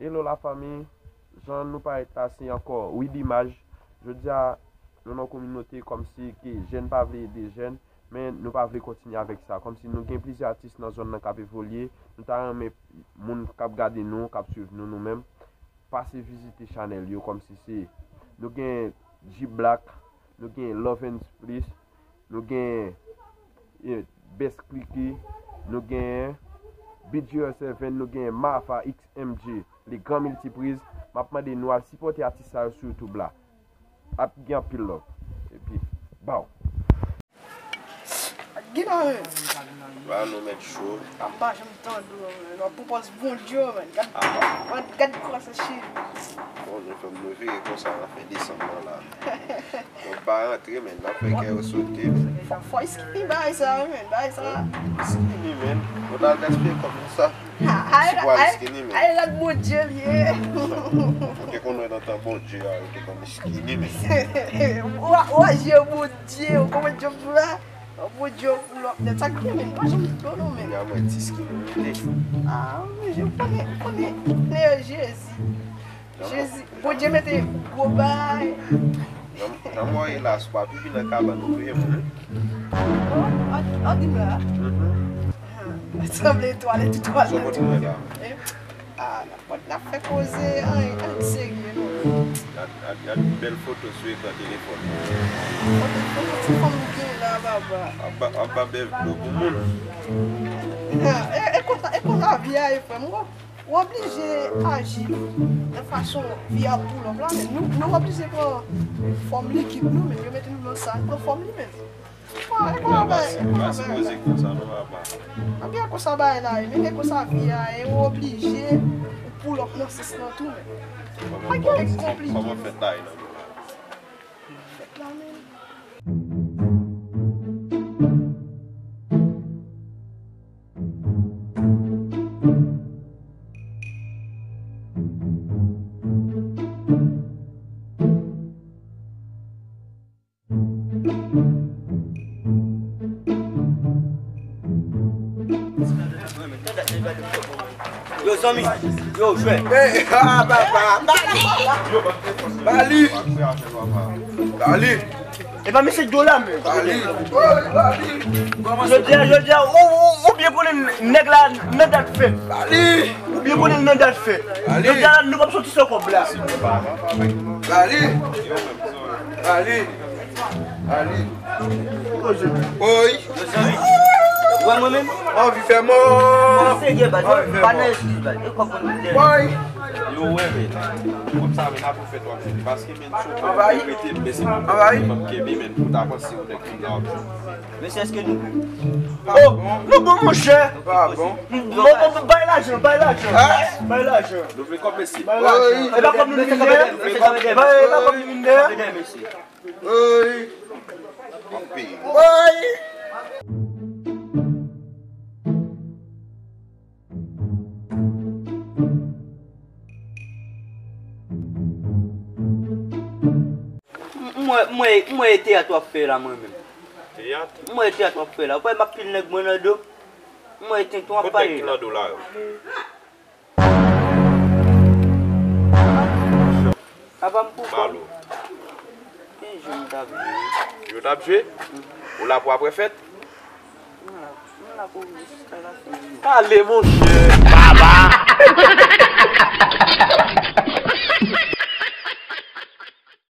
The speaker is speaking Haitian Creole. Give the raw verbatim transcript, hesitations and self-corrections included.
Hello la fanmi, jan nou parèt la se ankò Wid Imaj. Jodi a nou nan kominote kòmsi ke jèn pa vle ede jèn, men nou pa vle kontinye avèk sa. Kòmsi nou gen plizyè atis nan zòn nan k ap evolye, nou ta renmen moun k ap gade nou, k ap swiv nou, nou menm, pase vizite chanèl yo kòmsi se, nou gen G Black, nou gen Love and Splish, nou gen eh, Best Clicky, nou gen B G R seven, nou gen Mafa X M J, Le Grand Multiprise. M ap mande nou al sipòte atis sa yo sou YouTube la. Ap gen anpil love. Epi, baw. Gina, men. Ba nou mèt cho. M pa janm tande w, men. W ap pran pòz Bondye, men. Gad, gad, gad kwa sa cheri. Bon, nou fè m reveye konsa nan fen desanm nan la. Bon, pa rantre, men. N ap fè kè yo sote, men. Fò, fò skinny bagay sa, men. Bagay sa. Skinny, men. Bon, al gaspiye kòb konsa. Ha, ha, si pou al skinny, men. Ay, lòt Bondye li ye. Ou te konn wè nan tan Bondye a, ou te konn skinny, men. Ou a, ou a je Bondye, ou konprann jan m di w la? Bondye pou lòt nèt. Sa k gen, men? Pa janm do non, men. Gade mwen ti skinny, men. Ah, men je konnen, konnen. Jezi. Jezi. Bondye mete gwo bay. Nan, nan mwen, elas, pa pipi nan kabann, ou touye moun, wi. Oh, oh, oh, di m la. Mhm. Ah, sanble twalèt, twalèt. Sou kote mwen la. Eh? Ah, n ap, n ap fè koze, anyen, anyen serye, non. Gad, gad, gad bèl foto sou ekran telefòn. Foto, foto ti fanm ou gen la, baba. Ap ba, ap ba bèl dlo pou moun. Ah, e, e konsa, e konsa vi a ye, frè m. Ou oblije aji nan fason vi a pou lòt la, men nou, nou oblije pran fòm likid nou, men yo mete nou nan sa, pran fòm li, men. Pase, pase koze konsa, non, papa. Anpil konsa bagay la ye, men e konsa vi a ye, ou oblije ou pou lòt nan sans lan tou, men. Pa gen konplike. Kòman fèt la ye nan men la? Fèt la, men. Yo, zanmi, yo, jwè. Hey, ah, papa, Bali. Bali. Bali. E pa mesye Dola, men. Bali. Bali. Jodi a, jodi a, ou, ou, ou byen konnen nèg la nan dat fèt. Bali. Ou byen konnen nan dat fèt. Bali. Jodi a, nou p ap soti san kòb la. Bali. Bali. Bali. Oy. Wè mwen menm? Anvi fè mò. Mwen serye, baz. Anvi fè mò. Pa nan eskiz, baz. E kòb mwen mete. Woy. Yo, wè, men. Kòm sa, men, n ap fè twòp jodi. Paske, men, sou pa rete blese, men, pou m kenbe, men, pou ta panse ou nèg ki la. Men se èske nou. Oh, nou bon, monchè. Pa bon. Bon, bon, bay lajan, bay lajan. Bay lajan. Nou vle kòb, mesye. Bay lajan. E pa kòb nou vin dèyè. E pa kòb nou vin dèyè. Woy. Anpil. Woy. M wè, m wè, m wè e teyat w ap fè la, mwen menm. Teyat? M wè e teyat w ap fè la. Ou pa wè m ap pil nèg mwen nan do? M wè e tenten w ap pale la. Kot nèg ki nan do la yo? Apa m pou kò. Balo. Ki jou m t ap jwe? Yo t ap jwe? Ou la pou apre fèt? M la, m la pou jiska lafen. Pale, monchè. Baba.